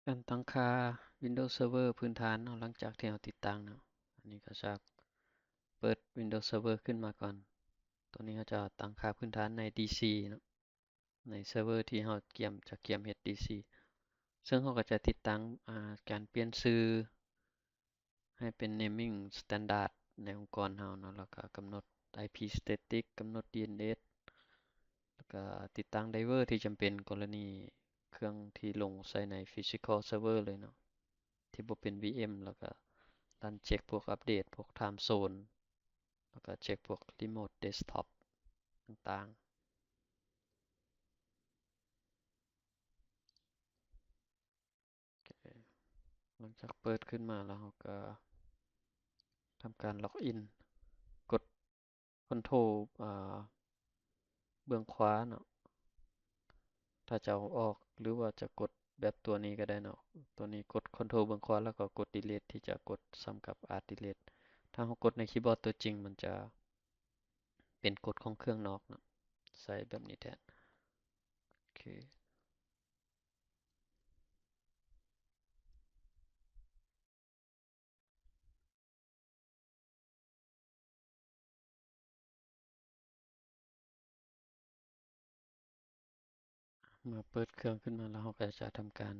ການຕັ້ງຄ່າ Windows Server ພື້ນຖານເນາະ ຫຼັງຈາກທີ່ເຮົາຕິດຕັ້ງເນາະ. ອັນນີ້ກໍຈະເປີດ Windows Server ຂຶ້ນມາກ່ອນ. ຕົວນີ້ເຮົາຈະຕັ້ງຄ່າພື້ນຖານໃນ DC ເນາະ ໃນ server ທີ່ເຮົາກຽມ ຈະກຽມເຮັດ DC ເຊິ່ງເຮົາກໍຈະຕິດຕັ້ງ ອາ ການປ່ຽນຊື່ ໃຫ້ເປັນ naming standard ໃນອົງກອນເຮົາເນາະ ແລ້ວກໍກຳນົດ IP static ກຳນົດ DNS ແລ້ວກໍຕິດຕັ້ງ driver ທີ່ຈຳເປັນ ກໍລະນີເຄື່ອງທີ່ລົງໃສ່ໃນ physical server ເລີຍເນາະ ທີ່ບໍ່ເປັນ VM ແລ້ວກໍ run check ພວກ update ພວກ time zone ແລ້ວກໍ check ພວກ remote desktop ຕ່າງໆ. ໂອເຄ ຫຼັງຈາກເປີດຂຶ້ນມາແລ້ວ ເຮົາກໍທຳການ log in ກົດ control ອາ ເບື້ອງຂວາເນາະ ຖ້າຈະເອົາອອກ ຫຼືວ່າຈະກົດແບບຕົວນີ້ກໍໄດ້ເນາະ. ຕົວນີ້ກົດ control ເບື້ອງຂວາ ແລ້ວກໍກົດ delete ທີ່ຈະກົດສ່ຳກັບ alt delete. ຖ້າເຮົາກົດໃນຄີບອດຕົວຈິງ ມັນຈະເປັນກົດຂອງເຄື່ອງນອກເນາະ ໃຊ້ແບບນີ້ແທນ. ໂອເຄ ເມື່ອເປີດເຄື່ອງຂຶ້ນມາແລ້ວ ເຮົາກໍຈະທຳການ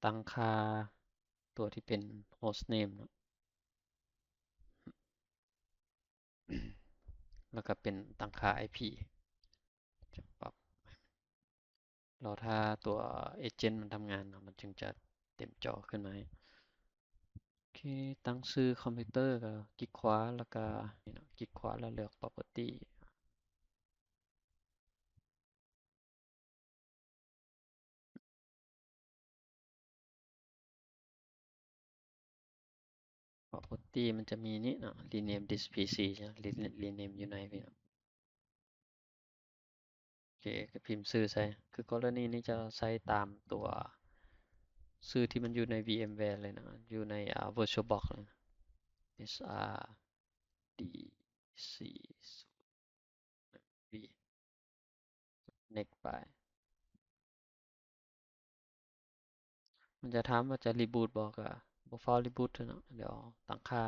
ຕັ້ງຄ່າຕົວທີ່ເປັນ host name ເນາະ ແລ້ວກໍເປັນຕັ້ງຄ່າ IP ຈະປັບ ລໍຖ້າຕົວ agent ມັນທຳງານເນາະ ມັນຈຶ່ງຈະເຕັມຈໍຂຶ້ນມາໃຫ້. ໂອເຄ ຕັ້ງຊື່ຄອມພິວເຕີ ກໍກິກຂວາ ແລ້ວກໍນີ້ເນາະ ກິກຂວາ ແລ້ວເລືອກ property. property ມັນຈະມີນີ້ເນາະ rename this PC ເນາະ rename ຢູ່ໃນນີ້ເນາະ. ໂອເຄ ກໍພິມຊື່ໃສ່ ຄືກໍລະນີນີ້ຈະໃຊ້ຕາມຕົວຊື່ທີ່ມັນຢູ່ໃນ VMware ເລີຍເນາະ ຢູ່ໃນ ອາ VirtualBox ເລີຍ HRDC V next ໄປ. ມັນຈະຖາມວ່າຈະ reboot ບໍ່ ກໍບໍ່ຟ້າວ reboot ເນາະ ດຽວຕັ້ງຄ່າ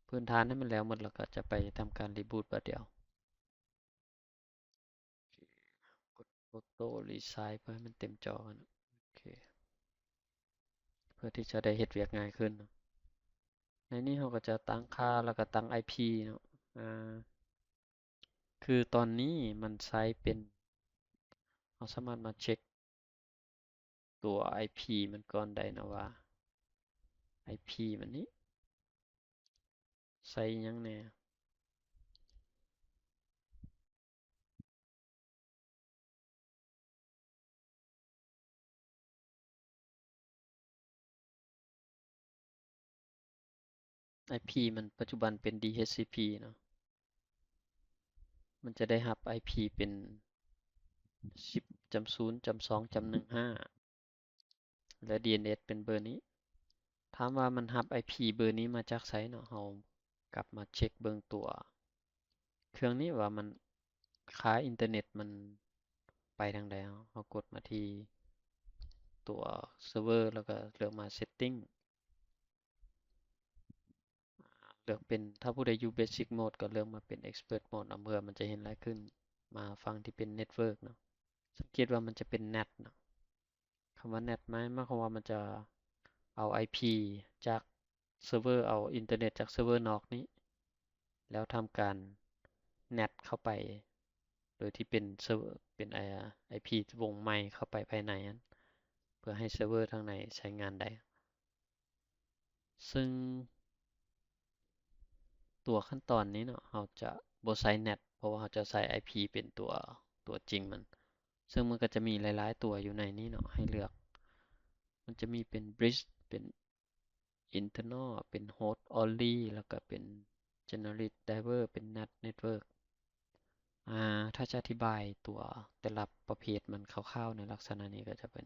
ພື້ນຖານໃຫ້ມັນແລ້ວໝົດ ແລ້ວກໍຈະໄປທຳການ reboot ບາດດຽວ. ກົດ Auto Resize ເພື່ອໃຫ້ມັນເຕັມຈໍເນາະ ໂອເຄ ເພື່ອທີ່ຈະໄດ້ເຮັດວຽກງ່າຍຂຶ້ນເນາະ. ໃນນີ້ເຮົາກໍຈະຕັ້ງຄ່າ ແລ້ວກໍຕັ້ງ IP ເນາະ ອາ ຄືຕອນນີ້ມັນໃຊ້ເປັນ ເຮົາສາມາດມາເຊັກຕົວ IP ມັນກ່ອນໄດ້ເນາະວ່າ IP ມັນນີ້ໃຊ້ຫຍັງແດ່. IP ມັນປັດຈຸບັນເປັນ DHCP ເນາະ ມັນຈະໄດ້ຮັບ IP ເປັນ ສິບ ຈຳ ສູນ ຈຳ ສອງ ຈຳ ໜຶ່ງ ຫ້າ ແລະ DNS ເປັນເບີນີ້. ຖາມວ່າມັນຮັບ IP ເບີນີ້ມາຈາກໃສເນາະ ເຮົາກັບມາເຊັກເບິ່ງຕົວເຄື່ອງນີ້ວ່າມັນ ຄ່າອິນເຕີເນັດມັນໄປທາງໃດ. ເຮົາ ເຮົາກົດມາທີ່ຕົວ server ແລ້ວກໍເລືອກມາ setting ເລືອກເປັນ ຖ້າຜູ້ໃດຢູ່ basic mode ກໍເລືອກມາເປັນ expert mode ເນາະ ເພື່ອມັນຈະເຫັນຫຼາຍຂຶ້ນ. ມາຝັ່ງທີ່ເປັນ network ເນາະ ສັງເກດວ່າມັນຈະເປັນ NAT ເນາະ. ຄຳວ່າ NAT ໝາຍ ໝາຍຄວາມວ່າມັນຈະເອົາ IP ຈາກ server ເອົາອິນເຕີເນັດຈາກ server ນອກນີ້ ແລ້ວທຳການ NAT ເຂົ້າໄປ ໂດຍທີ່ເປັນ server ເປັນ IP ວົງໃໝ່ເຂົ້າໄປພາຍໃນຫັ້ນ ເພື່ອໃຫ້ server ທາງໃນໃຊ້ງານໄດ້. ເຊິ່ງຕົວຂັ້ນຕອນນີ້ເນາະ ເຮົາຈະບໍ່ໃຊ້ NAT ເພາະວ່າເຮົາຈະໃຊ້ IP ເປັນຕົວ ຕົວຈິງມັນ. ເຊິ່ງມັນກໍຈະມີຫຼາຍໆຕົວຢູ່ໃນນີ້ເນາະ ໃຫ້ເລືອກ. ມັນຈະມີເປັນ bridge ເປັນ internal ເປັນ host only ແລ້ວກໍເປັນ generic driver ເປັນ NAT network. ອາ ຖ້າຈະອະທິບາຍຕົວແຕ່ລະປະເພດມັນຄ່າວໆໃນລັກສະນະນີ້ກໍຈະເປັນ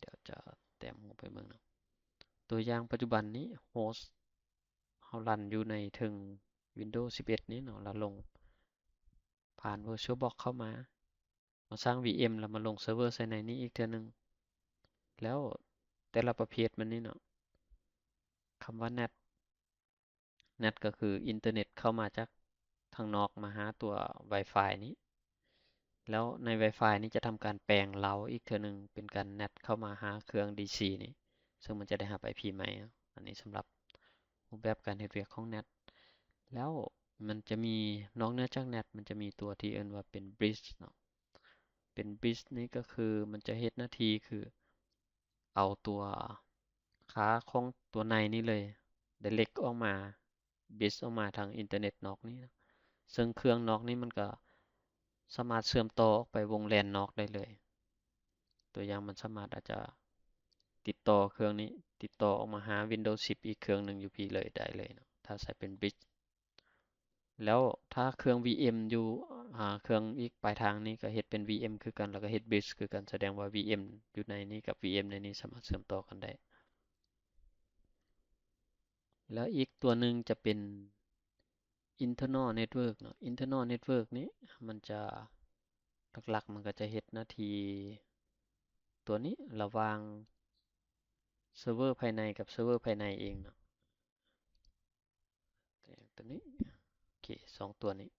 ດຽວຈະແຕ້ມຮູບໃຫ້ເບິ່ງເນາະ. ຕົວຢ່າງປັດຈຸບັນນີ້ host ເຮົາຣັນຢູ່ໃນເທິງ Windows ສິບເອັດນີ້ເນາະ ແລ້ວລົງຜ່ານ VirtualBox ເຂົ້າມາ າສ້າງ VM ແລ້ວມາລົງເຊີເວີໃສ່ໃນນີ້ອີກເທື່ອໜຶ່ງ. ແລ້ວແຕ່ລະປະເພດມັນນີ້ເນາະ ຄຳວ່າ NAT NAT ກໍຄືອິນເຕີເນັດເຂົ້າມາຈາກທາງນອກມາຫາຕົວ Wi-Fi ນີ້ ແລ້ວໃນ Wi-Fi ນີ້ຈະທຳການແປງເລົາອີກເທື່ອໜຶ່ງ ເປັນການ NAT ເຂົ້າມາຫາເຄື່ອງ DC ນີ້ ເຊິ່ງມັນຈະໄດ້ຮັບ IP ໃໝ່. ອັນນີ້ສຳລັບຮູບແບບການເຮັດວຽກຂອງ NAT. ແລ້ວມັນຈະມີ ນອກເໜືອຈາກ NAT ມັນຈະມີຕົວທີ່ເອີ້ນວ່າເປັນ Bridge ເນາະ. ເປັນ Bridge ນີ້ກໍຄືມັນຈະເຮັດໜ້າທີ່ຄື ເອົາຕົວຄາຂອງຕົວໃນນີ້ເລີຍ direct ອອກມາ bridge ອອກມາທາງອິນເຕີເນັດນອກນີ້ເນາະ. ເຊິ່ງເຄື່ອງນອກນີ້ມັນກໍສາມາດເຊື່ອມຕໍ່ອອກໄປວົງ LAN ນອກໄດ້ເລີຍ. ຕົວຢ່າງ ມັນສາມາດອາດຈະຕິດຕໍ່ເຄື່ອງນີ້ ຕິດຕໍ່ອອກມາຫາ Windows ສິບ ອີກເຄື່ອງໜຶ່ງຢູ່ພີ້ເລີຍ ໄດ້ເລີຍເນາະ ຖ້າໃຊ້ເປັນ bridge. ແລ້ວຖ້າເຄື່ອງ VM ຢູ່ ອາ ເຄື່ອງອີກປາຍທາງນີ້ກໍເຮັດເປັນ VM ຄືກັນ ແລ້ວກໍເຮັດ bridge ຄືກັນ ສະແດງວ່າ VM ຢູ່ໃນນີ້ກັບ VM ໃນນີ້ສາມາດເຊື່ອມຕໍ່ກັນໄດ້. ແລ້ວອີກຕົວໜຶ່ງຈະເປັນ internal network ເນາະ. Internal network ນີ້ມັນຈະ ຫຼັກໆ ມັນກໍຈະເຮັດໜ້າທີ່ຕົວນີ້ ລະຫວ່າງເຊີເວີພາຍໃນກັບເຊີເວີພາຍໃນເອງເນາະ. ຕົວນີ້ ໂອເຄ ສອງຕົວນີ້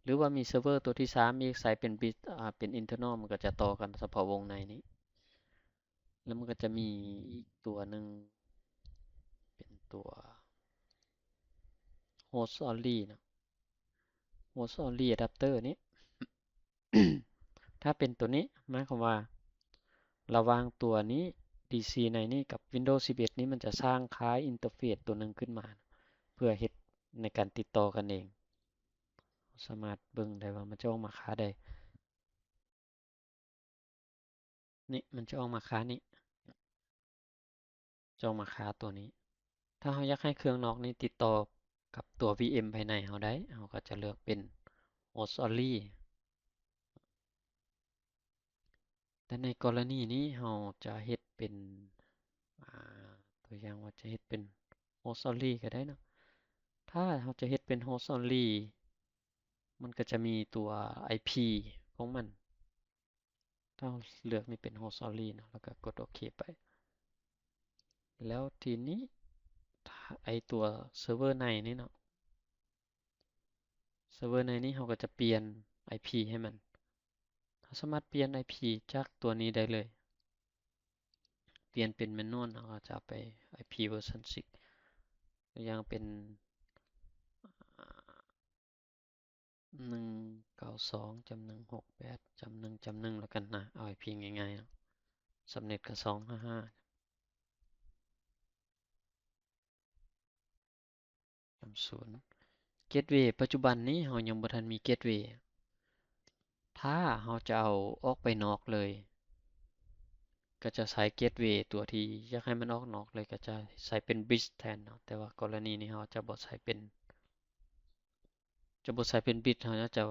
ຫຼືວ່າມີເຊີເວີຕົວທີສາມອີກ ໃຊ້ເປັນ bridge ອາ ເປັນ internal ມັນກໍຈະຕໍ່ກັນສະເພາະວົງໃນນີ້. ແລ້ວມັນກໍຈະມີອີກຕົວໜຶ່ງ ເປັນຕົວ host only ເນາະ host only adapter ນີ້. ຖ້າເປັນຕົວນີ້ ໝາຍຄວາມວ່າ ລະຫວ່າງຕົວນີ້ DC ໃນນີ້ກັບ Windows ສິບເອັດນີ້ ມັນຈະສ້າງຄ້າຍ interface ຕົວໜຶ່ງຂຶ້ນມາ ເພື່ອເຮັດໃນການຕິດຕໍ່ກັນເອງ. ສາມາດເບິ່ງໄດ້ວ່າມັນຈະອອກມາຄ່າໃດ. ນີ້ ມັນຈະອອກມາຄ່ານີ້ ຈະອອກມາຄ່າຕົວນີ້. ຖ້າເຮົາຢາກໃຫ້ເຄື່ອງນອກນີ້ຕິດຕໍ່ກັບຕົວ VM ພາຍໃນເຮົາໄດ້ ເຮົາກໍຈະເລືອກເປັນ host only. ແຕ່ໃນກໍລະນີນີ້ເຮົາຈະເຮັດເປັນ ອາ ຕົວຢ່າງວ່າຈະເຮັດເປັນ host only ກໍໄດ້ເນາະ. ຖ້າເຮົາຈະເຮັດເປັນ host only ມັນກໍຈະມີຕົວ IP ຂອງມັນ. ຖ້າເຮົາເລືອກນີ້ເປັນ host only ເນາະ ແລ້ວກໍກົດໂອເຄໄປ. ແລ້ວທີນີ້ ໄອ້ຕົວເຊີເວີໃນນີ້ເນາະ ເຊີເວີໃນນີ້ເຮົາກໍຈະປ່ຽນ IP ໃຫ້ມັນ. ເຮົາສາມາດປ່ຽນ IP ຈາກຕົວນີ້ໄດ້ເລີຍ. ປ່ຽນເປັນ manual ເຮົາກໍຈະເອົາໄປ IP version six ຕົວຢ່າງເປັນ ອາ ໜຶ່ງເກົ້າສອງ ຈ້ຳໜຶ່ງ ຫົກແປດ ຈ້ຳໜຶ່ງ ຈ້ຳໜຶ່ງ ແລ້ວກັນນະ ເອົາໃຫ້ພີ້ງ່າຍໆເນາະ. ສຳເລັດກໍສອງຫ້າຫ້າ ຈ້ຳສູນ. Gateway ປັດຈຸບັນນີ້ເຮົາຍັງບໍ່ທັນມີ Gateway. ຖ້າເຮົາຈະເອົາອອກໄປນອກເລີຍ ກໍຈະໃຊ້ Gateway ຕົວທີ່ຢາກໃຫ້ມັນອອກນອກເລີຍ ກໍຈະໃຊ້ເປັນ Bridge ແທນເນາະ. ແຕ່ວ່າກໍລະນີນີ້ເຮົາຈະບໍ່ໃຊ້ເປັນ ຈະບໍ່ໃຊ້ເປັນ Bridge ເຮົາຈະ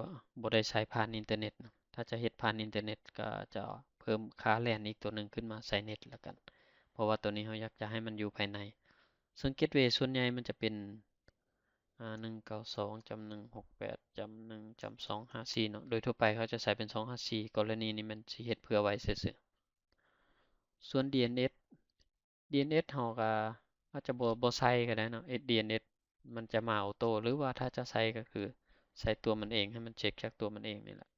ບໍ່ໄດ້ໃຊ້ຜ່ານອິນເຕີເນັດເນາະ. ຖ້າຈະເຮັດຜ່ານອິນເຕີເນັດ ກໍຈະເພີ່ມຄ່າ LAN ອີກຕົວໜຶ່ງຂຶ້ນມາໃສ່ເນັດແລ້ວກັນ ເພາະວ່າຕົວນີ້ເຮົາຢາກຈະໃຫ້ມັນຢູ່ພາຍໃນ. ເຊິ່ງ Gateway ສ່ວນໃຫຍ່ມັນຈະເປັນ ອາ ໜຶ່ງເກົ້າສອງ ຈ້ຳໜຶ່ງ ຫົກແປດ ຈ້ຳໜຶ່ງ ຈ້ຳສອງຫ້າສີ່ເນາະ. ໂດຍທົ່ວໄປເຂົາຈະໃຊ້ເປັນສອງຫ້າສີ່ ກໍລະນີນີ້ແມ່ນຊິເຮັດເພື່ອໄວ້ຊື່ໆ. ສ່ວນ DNS DNS ເຮົາກໍອາດຈະບໍ່ ບໍ່ໃສ່ກໍໄດ້ເນາະ DNS ມັນຈະມາອອໂຕ້ ຫຼືວ່າຖ້າຈະໃສ່ກໍຄືໃສ່ຕົວມັນເອງ ໃຫ້ມັນເຊັກຈາກຕົວມັນເອງນີ້ແຫຼະ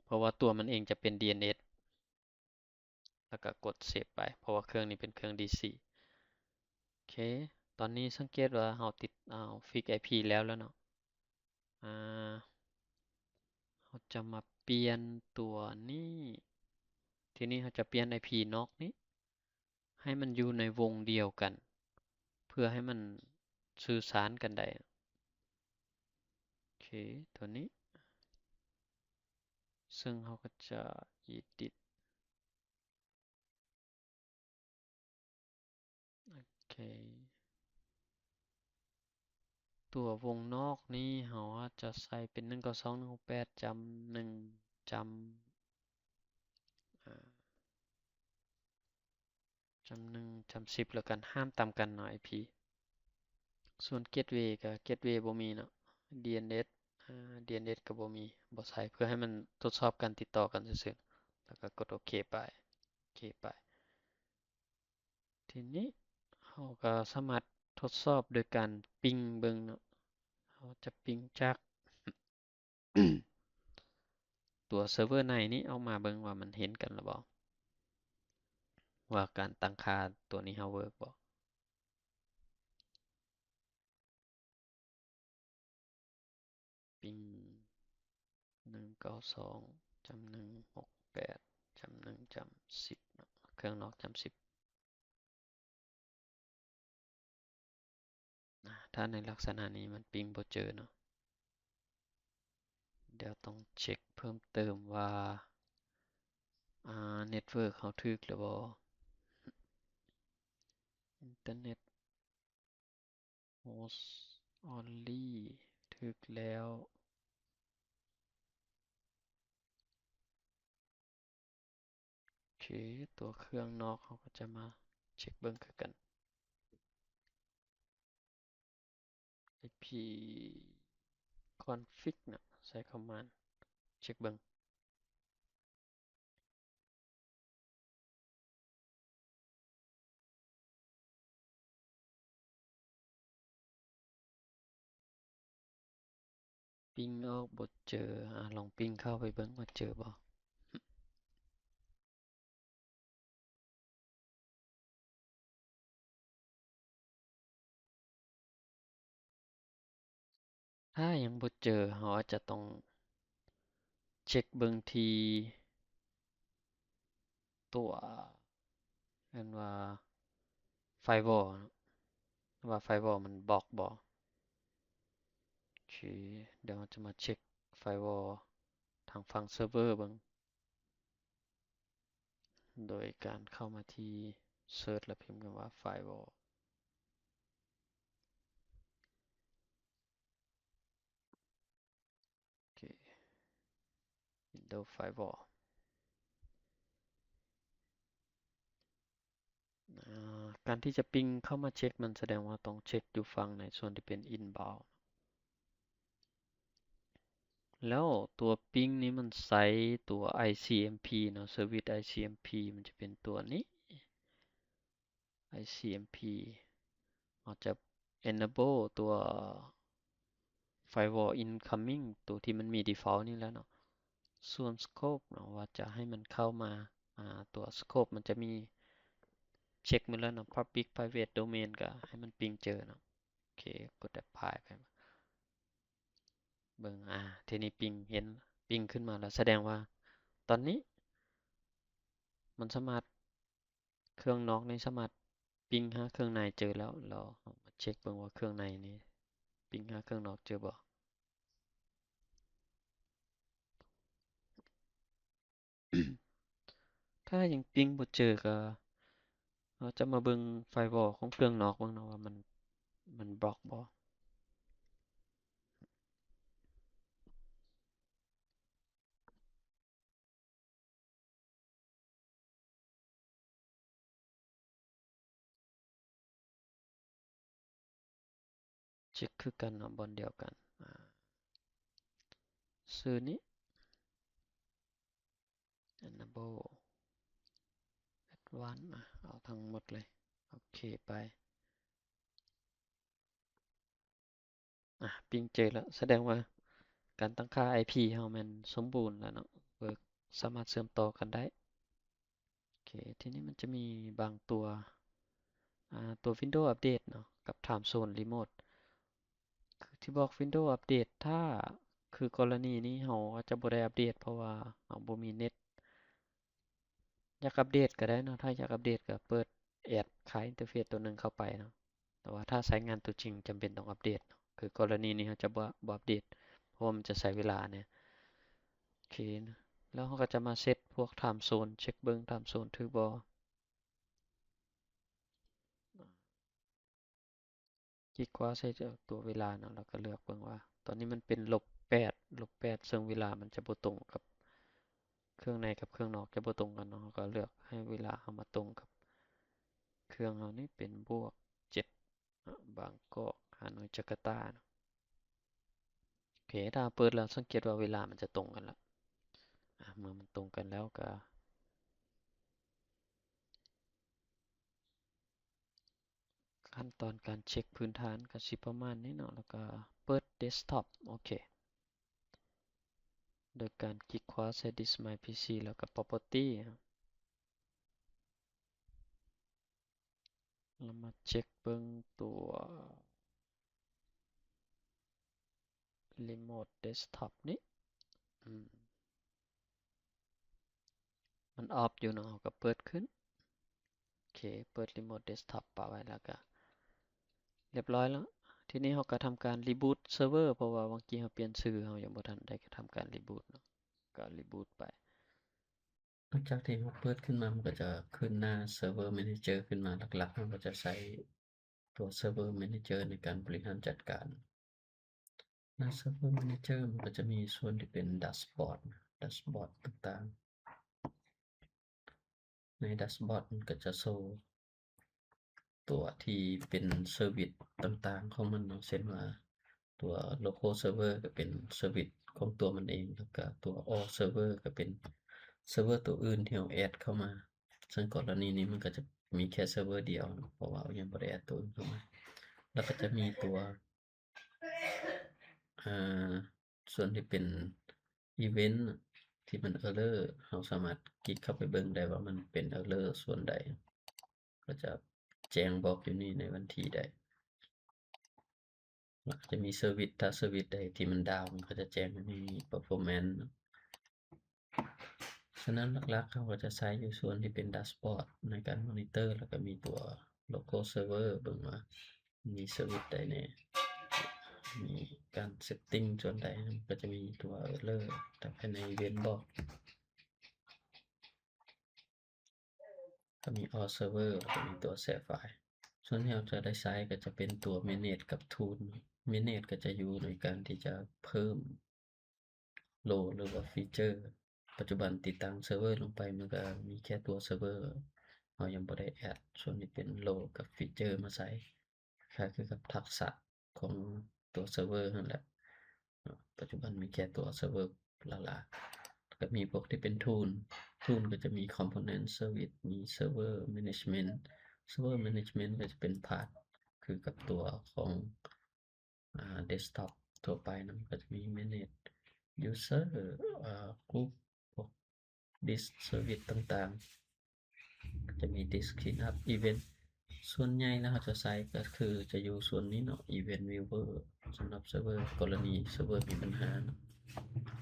ເພາະວ່າຕົວມັນເອງຈະເປັນ DNS ແລ້ວກໍກົດເຊບໄປ ເພາະວ່າເຄື່ອງນີ້ເປັນເຄື່ອງ DC. ໂອເຄ ຕອນນີ້ສັງເກດວ່າເຮົາຕິດ ເຮົາ fix IP ແລ້ວ ແລ້ວເນາະ. ອາ ເຮົາຈະມາປ່ຽນຕົວນີ້ ທີນີ້ເຮົາຈະປ່ຽນ IP ນອກນີ້ ໃຫ້ມັນຢູ່ໃນວົງດຽວກັນ ເພື່ອໃຫ້ມັນສື່ສານກັນໄດ້. ໂອເຄ ຕົວນີ້ ເຊິ່ງເຮົາກໍຈະ edit ໂອເຄ ຕົວວົງນອກນີ້ເຮົາອາດຈະໃສ່ເປັນ ໜຶ່ງເກົ້າສອງ ໜຶ່ງຫົກແປດ ຈ້ຳໜຶ່ງ ຈ້ຳ ອາ ຈ້ຳໜຶ່ງ ຈ້ຳສິບ ແລ້ວກັນ ຫ້າມຕຳກັນເນາະ IP. ສ່ວນ Gateway ກໍ Gateway ບໍ່ມີເນາະ DNS ອາ ດີເອັນເອັສ ກໍບໍ່ມີ ບໍ່ໃສ່ ເພື່ອໃຫ້ມັນທົດສອບການຕິດຕໍ່ກັນຊື່ໆ ແລ້ວກໍກົດໂອເຄໄປ ໂອເຄໄປ. ທີນີ້ເຮົາກໍສາມາດທົດສອບໂດຍການປິງເບິ່ງເນາະ ເຮົາຈະປິງຈາກ ຕົວເຊີເວີໃນນີ້ອອກມາເບິ່ງວ່າມັນເຫັນກັນແລ້ວບໍ່ ວ່າການຕັ້ງຄ່າຕົວນີ້ເຮົາເວີກບໍ່. ປິງ ໜຶ່ງເກົ້າສອງ ຈ້ຳ ໜຶ່ງຫົກແປດ ຈ້ຳ ໜຶ່ງ ຈ້ຳ ສິບເນາະ ເຄື່ອງນອກ ຈ້ຳ ສິບ. ອາ ຖ້າໃນລັກສະນະນີ້ມັນປິງບໍ່ເຈີເນາະ ດຽວຕ້ອງເຊັກເພີ່ມເຕີມວ່າ ອາ ເນັດເວີກເຮົາຖືກຫຼືບໍ່. ອິນເຕີເນັດ Host only ຖືກແລ້ວ. ໂອເຄ ຕົວເຄື່ອງນອກເຮົາກໍຈະມາເຊັກເບິ່ງຄືກັນ IP config ນະ ໃສ່ຄອມມານເຊັກເບິ່ງ. ປິງອອກບໍ່ເຈີ ອາ ລອງປິງເຂົ້າໄປເບິ່ງວ່າເຈີບໍ່. ຖ້າຍັງບໍ່ເຈີ ເຮົາອາດຈະຕ້ອງເຊັກເບິ່ງທີ່ຕົວ ເອີ້ນວ່າ firewall ເນາະ ວ່າ firewall ມັນບລັອກບໍ່. ໂອເຄ ດຽວເຮົາຈະມາເຊັກ firewall ທາງຝັ່ງເຊີເວີເບິ່ງ ໂດຍການເຂົ້າມາທີ່ search ແລ້ວພິມຄຳວ່າ firewall. ໂອເຄ Windows Firewall ອາ ການທີ່ຈະປິງເຂົ້າມາເຊັກ ມັນສະແດງວ່າຕ້ອງເຊັກຢູ່ຝັ່ງໃນສ່ວນທີ່ເປັນ inbound ແລ້ວຕົວປິງນີ້ມັນໃຊ້ຕົວ ICMP ເນາະ service ICMP ມັນຈະເປັນຕົວນີ້ ICMP ເຮົາຈະ enable ຕົວ firewall incoming ຕົວທີ່ມັນມີ default ນີ້ແຫຼະເນາະ. ສ່ວນ scope ເນາະ ວ່າຈະໃຫ້ມັນເຂົ້າມາ ອາ ຕົວ scope ມັນຈະມີ ເຊັກໝົດແລ້ວເນາະ public private domain ກໍໃຫ້ມັນປິງເຈີເນາະ. ໂອເຄ ກົດ apply ໄປ ເບິ່ງ ອາ ທີນີ້ປິງ ເຫັນປິງຂຶ້ນມາແລ້ວ ສະແດງວ່າຕອນນີ້ມັນສາມາດ ເຄື່ອງນອກນີ້ສາມາດປິງຫາເຄື່ອງໃນເຈີແລ້ວ. ລອງເຮົາມາເຊັກເບິ່ງວ່າເຄື່ອງໃນນີ້ປິງຫາເຄື່ອງນອກເຈີບໍ່. ຖ້າຍັງປິງບໍ່ເຈີ ກໍເຮົາຈະມາເບິ່ງ firewall ຂອງເຄື່ອງນອກເບິ່ງເນາະ ວ່າມັນ ມັນບລັອກບໍ່. ເຊັກຄືກັນເນາະ ບ່ອນດຽວກັນ ອາ ຊື່ນີ້ enable advanced ອາ ເອົາທັງໝົດເລີຍ ໂອເຄໄປ. ອາ ປິງເຈີແລ້ວ ສະແດງວ່າການຕັ້ງຄ່າ IP ເຮົາແມ່ນສົມບູນແລ້ວເນາະ ເວີກ ສາມາດເຊື່ອມຕໍ່ກັນໄດ້. ໂອເຄ ທີນີ້ມັນຈະມີບາງຕົວ ອາ ຕົວ Windows Update ເນາະ ກັບ Time Zone Remote ຄືທີ່ບອກ Windows Update ຖ້າຄືກໍລະນີນີ້ເຮົາອາດຈະບໍ່ໄດ້ອັບເດດ ເພາະວ່າເຮົາບໍ່ມີເນັດ ຢາກອັບເດດກໍໄດ້ເນາະ ຖ້າຢາກອັບເດດກໍເປີດ add client interface ຕົວໜຶ່ງເຂົ້າໄປເນາະ ແຕ່ວ່າຖ້າໃຊ້ງານຕົວຈິງຈຳເປັນຕ້ອງອັບເດດເນາະ ຄືກໍລະນີນີ້ເຮົາຈະບໍ່ ບໍ່ອັບເດດ ເພາະວ່າມັນຈະໃຊ້ເວລາແດ່. ໂອເຄ ແລ້ວເຮົາກໍຈະມາເຊັດພວກ Time Zone ເຊັກເບິ່ງ Time Zone ຖືກບໍ່. ຄລິກຂວາໃສ່ຕົວເວລາເນາະ ແລ້ວກໍເລືອກເບິ່ງວ່າ ຕອນນີ້ມັນເປັນລົບແປດ ລົບແປດ ເຊິ່ງເວລາມັນຈະບໍ່ຕົງກັບ ເຄື່ອງໃນກັບເຄື່ອງນອກຈະບໍ່ຕົງກັນເນາະ ເຮົາກໍເລືອກໃຫ້ເວລາເຮົາມາຕົງກັບເຄື່ອງເຮົານີ້ເປັນບວກເຈັດເນາະ ບາງກອກ ຮາໂນຍ ຈາກາຕາເນາະ. ໂອເຄ ເຄ ຖ້າເປີດແລ້ວ ສັງເກດວ່າເວລາມັນຈະຕົງກັນລະ. ອາ ເມື່ອມັນຕົງກັນແລ້ວກໍ ຂັ້ນຕອນການເຊັກພື້ນຖານກໍຊິປະມານນີ້ເນາະ ແລ້ວກໍເປີດເດັສທັອບ. ໂອເຄ ໂດຍການຄລິກຂວາໃສ່ This is my PC ແລ້ວກໍ Property. ເຮົາມາເຊັກເບິ່ງຕົວ Remote Desktop ນີ້ ອືມ ມັນອອບຢູ່ເນາະ ເຮົາກໍເປີດຂຶ້ນ. ໂອເຄ ເປີດ Remote Desktop ປະໄວ້ແລ້ວກໍລຽບຮ້ອຍແລ້ວ. ທີນີ້ເຮົາກໍທຳການ Reboot Server ເພາະວ່າຫວ່າງກີ້ເຮົາປ່ຽນຊື່ ເຮົາຍັງບໍ່ທັນໄດ້ທຳການ Reboot ເນາະ ກໍ Reboot ໄປ. ຫຼັງຈາກທີ່ເຮົາເປີດຂຶ້ນມາ ມັນກໍຈະຂຶ້ນໜ້າ Server Manager ຂຶ້ນມາ. ຫຼັກໆ ເຮົາກໍຈະໃຊ້ຕົວ Server Manager ໃນການບໍລິຫານຈັດການ. ໜ້າ Server Manager ມັນກໍຈະມີສ່ວນທີ່ເປັນ Dashboard Dashboard ຕ່າງໆ. ໃນ Dashboard ມັນກໍຈະໂຊ ຕົວທີ່ເປັນເຊີວິດຕ່າງໆຂອງມັນເນາະ ເຊັ່ນວ່າຕົວ Local Server ກໍເປັນເຊີວິດຂອງຕົວມັນເອງ ແລ້ວກໍຕົວ All Server ກໍເປັນເຊີເວີຕົວອື່ນທີ່ເຮົາແອັດເຂົ້າມາ. ເຊິ່ງກໍລະນີນີ້ມັນກໍຈະມີແຄ່ເຊີເວີດຽວເນາະ ເພາະວ່າເຮົາຍັງບໍ່ໄດ້ແອັດຕົວອື່ນເຂົ້າມາ. ແລ້ວກໍຈະມີຕົວ ອ່າ ສ່ວນທີ່ເປັນ Event ທີ່ມັນ Error ເຮົາສາມາດຄລິກເຂົ້າໄປເບິ່ງໄດ້ວ່າມັນເປັນ Error ສ່ວນໃດ ກໍຈະແຈ້ງບອກຢູ່ນີ້ໃນວັນທີໃດ ແລ້ວກໍຈະມີເຊີວິດ ຖ້າເຊີວິດໃດທີ່ມັນດາວ ມັນກໍຈະແຈ້ງໃຫ້ມີ Performance ເນາະ. ສະນັ້ນຫຼັກໆ ເຮົາກໍຈະໃຊ້ຢູ່ສ່ວນທີ່ເປັນ Dashboard ໃນການ Monitor ແລ້ວກໍມີຕົວ Local Server ເບິ່ງວ່າມີເຊີວິດໃດແດ່ ມີການ Setting ສ່ວນໃດ ກໍຈະມີຕົວ Error ແຕ່ພາຍໃນ Event ບອກ ກໍມີ All Server ແລ້ວກໍມີຕົວ Share File. ສ່ວນທີ່ເຮົາຈະໄດ້ໃຊ້ກໍຈະເປັນຕົວ Manage ກັບ Tool. Manage ກໍຈະຢູ່ໃນການທີ່ຈະເພີ່ມ Role ຫຼືວ່າ Feature. ປັດຈຸບັນຕິດຕັ້ງເຊີເວີລົງໄປ ມັນກໍມີແຄ່ຕົວເຊີເວີ ເຮົາຍັງບໍ່ໄດ້ແອັດສ່ວນທີ່ເປັນ Role ກັບ Feature ມາໃສ່. ຄ້າຍໆຄືກັບທັກສະຂອງຕົວເຊີເວີຫັ້ນແຫຼະເນາະ. ປັດຈຸບັນມີແຄ່ຕົວເຊີເວີຫຼ້າໆ ແລ້ວກໍມີພວກທີ່ເປັນ Tool. Tool ກໍຈະມີ Component Service ມີ Server Management. Server Management ກໍຈະເປັນພາດຄືກັບຕົວຂອງ ອ່າ Desktop ທົ່ວໄປນຳ ກໍຈະມີ Manage User ເອີ Group ພວກ Disk Service ຕ່າງໆ ຈະມີ Disk Cleanup Event. ສ່ວນໃຫຍ່ແລ້ວເຮົາຈະໃຊ້ກໍຄືຈະຢູ່ສ່ວນນີ້ເນາະ Event Viewer ສຳລັບເຊີເວີ ກໍລະນີເຊີເວີມີບັນຫາເນາະ.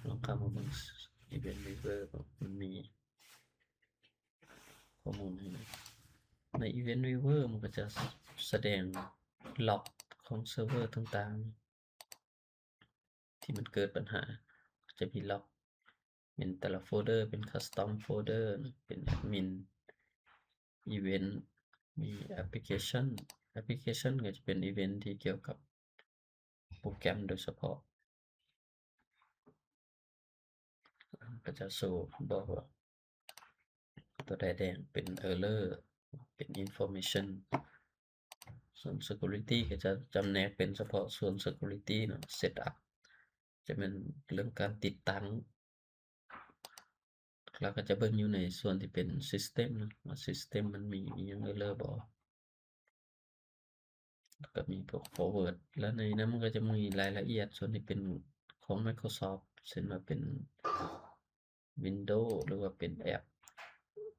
ລອງເຂົ້າມາເບິ່ງ Event Viewer ມັນມີ ຂໍ້ມູນໃຫ້ນະ. ໃນ Event Viewer ມັນກໍຈະສະແດງລັອກຂອງເຊີເວີຕ່າງໆ ທີ່ມັນເກີດບັນຫາ ກໍຈະມີລັອກເປັນແຕ່ລະໂຟເດີ ເປັນ Custom Folder ເປັນ Admin Event ມີ Application. Application ກໍຈະເປັນ Event ທີ່ກ່ຽວກັບໂປຣແກຣມໂດຍສະເພາະ. ກໍຈະໂຊບອກວ່າຕົວໃດແດງເປັນ Error ເປັນ Information. ສ່ວນ Security ກໍຈະຈຳແນກເປັນສະເພາະສ່ວນ Security ເນາະ Setup ຈະແມ່ນເລື່ອງການຕິດຕັ້ງ ແລ້ວກໍຈະເບິ່ງຢູ່ໃນສ່ວນທີ່ເປັນ System ເນາະ ວ່າ System ມັນມີອີ່ຫຍັງ Error ບໍ່. ແລ້ວກໍມີພວກ Forward ແລ້ວໃນນັ້ນມັນກໍຈະມີລາຍລະອຽດສ່ວນທີ່ເປັນຂອງ Microsoft ເຊັ່ນວ່າເປັນ Windows ຫຼືວ່າເປັນແອັບ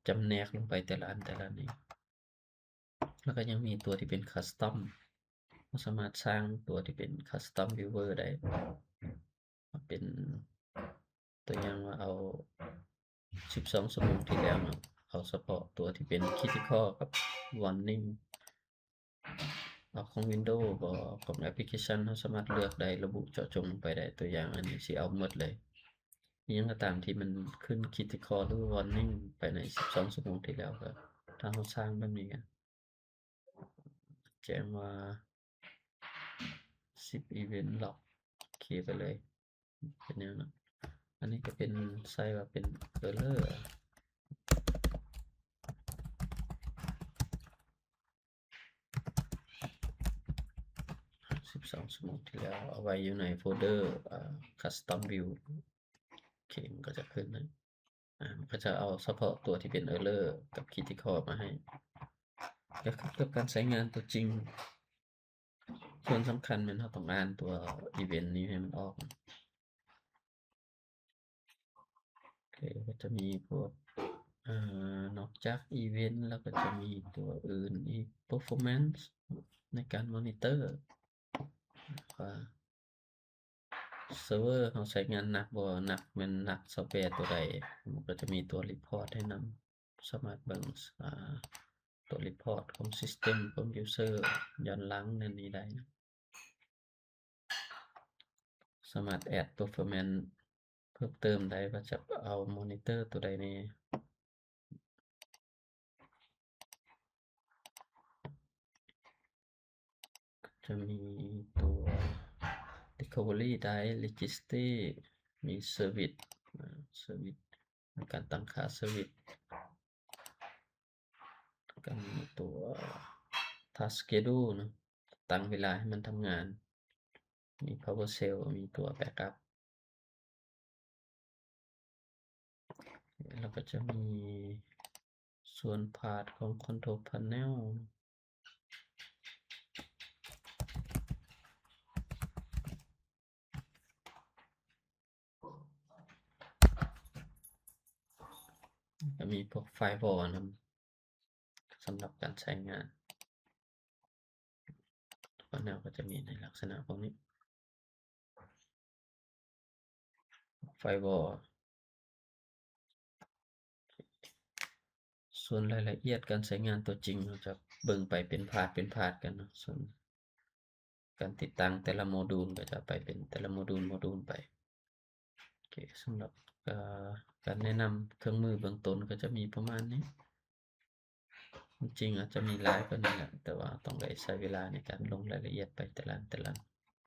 ຈຳແນກລົງໄປແຕ່ລະອັນແຕ່ລະນີ້. ແລ້ວກໍຍັງມີຕົວທີ່ເປັນ Custom ເຮົາສາມາດສ້າງຕົວທີ່ເປັນ Custom Viewer ໄດ້ ເປັນຕົວຢ່າງວ່າເອົາສິບສອງຊົ່ວໂມງທີ່ແລ້ວເນາະ ເອົາສະເພາະຕົວທີ່ເປັນ Critical ກັບ Warning. ເອົາຂອງ Windows ບໍ່ ຂອງ Application ເຮົາສາມາດເລືອກໄດ້ ລະບຸເຈາະຈົງໄປໄດ້ ຕົວຢ່າງອັນນີ້ຊິເອົາໝົດເລີຍ. ອີ່ຫຍັງກໍຕາມທີ່ມັນຂຶ້ນ Critical ຫຼື Warning ໄປໃນສິບສອງຊົ່ວໂມງທີ່ແລ້ວ ກໍຖ້າເຮົາສ້າງແບບນີ້ ກໍແຈ້ງວ່າ ສິບ Event Log ໂອເຄໄປເລີຍ. ເປັນແນວນັ້ນ ອັນນີ້ກໍເປັນ ໃສ່ວ່າເປັນ Error ສິບ ສອງຊົ່ວໂມງທີ່ແລ້ວ ເອົາໄວ້ຢູ່ໃນໂຟລເດີ ເອີ Custom Build ໂອເຄ ມັນກໍຈະຂຶ້ນໃຫ້ ອາ ມັນກໍຈະເອົາສະເພາະຕົວທີ່ເປັນ Error ກັບ Critical ມາໃຫ້ ກໍຄືກັບການໃຊ້ງານຕົວຈິງ. ສ່ວນສຳຄັນແມ່ນເຮົາຕ້ອງອ່ານຕົວ Event ນີ້ໃຫ້ມັນອອກ. ໂອເຄ ກໍຈະມີພວກ ເອີ ນອກຈາກ Event ແລ້ວກໍຈະມີຕົວອື່ນອີກ Performance ໃນການ Monitor ວ່າ ເຊີເວີເຮົາໃຊ້ງານໜັກບໍ່ ໜັກແມ່ນໜັກຊອບແວຕົວໃດ ມັນກໍຈະມີຕົວ Report ໃຫ້ນຳ ສາມາດເບິ່ງ ອາ ຕົວ Report ຂອງ System ຂອງ User ຍ້ອນຫຼັງໃນນີ້ໄດ້. ສາມາດ add performance ເພີ່ມເຕີມໄດ້ວ່າຈະເອົາ Monitor ຕົວໃດແດ່. ຈະມີຕົວ Recovery ໄດ້ Registry ມີ Service ອາ Service ໃນການຕັ້ງຄ່າ Service ກໍມີຕົວ Task Schedule ເນາະ ຕັ້ງເວລາໃຫ້ມັນທຳງານ ມີ PowerShell ມີຕົວ Backup ແລ້ວກໍຈະມີສ່ວນ Part ຂອງ Control Panel ກໍມີພວກ Firewall ນຳ ສຳລັບການໃຊ້ງານ Panel ກໍຈະມີໃນລັກສະນະພວກນີ້ Firewall. ສ່ວນລາຍລະອຽດການໃຊ້ງານຕົວຈິງ ເຮົາຈະເບິ່ງໄປເປັນພາດເປັນພາດກັນເນາະ ສ່ວນການຕິດຕັ້ງແຕ່ລະໂມດູນ ກໍຈະໄປເປັນແຕ່ລະໂມດູນ ໂມດູນໄປ. ໂອເຄ ສຳລັບ ເອີ ການແນະນຳເຄື່ອງມືເບື້ອງຕົ້ນກໍຈະມີປະມານນີ້ ຄວາມຈິງອາດຈະມີຫຼາຍກວ່ານີ້ແຫຼະ ແຕ່ວ່າຕ້ອງໄດ້ໃຊ້ເວລາໃນການລົງລາຍລະອຽດໄປແຕ່ລະອັນ ແຕ່ລະອັນ.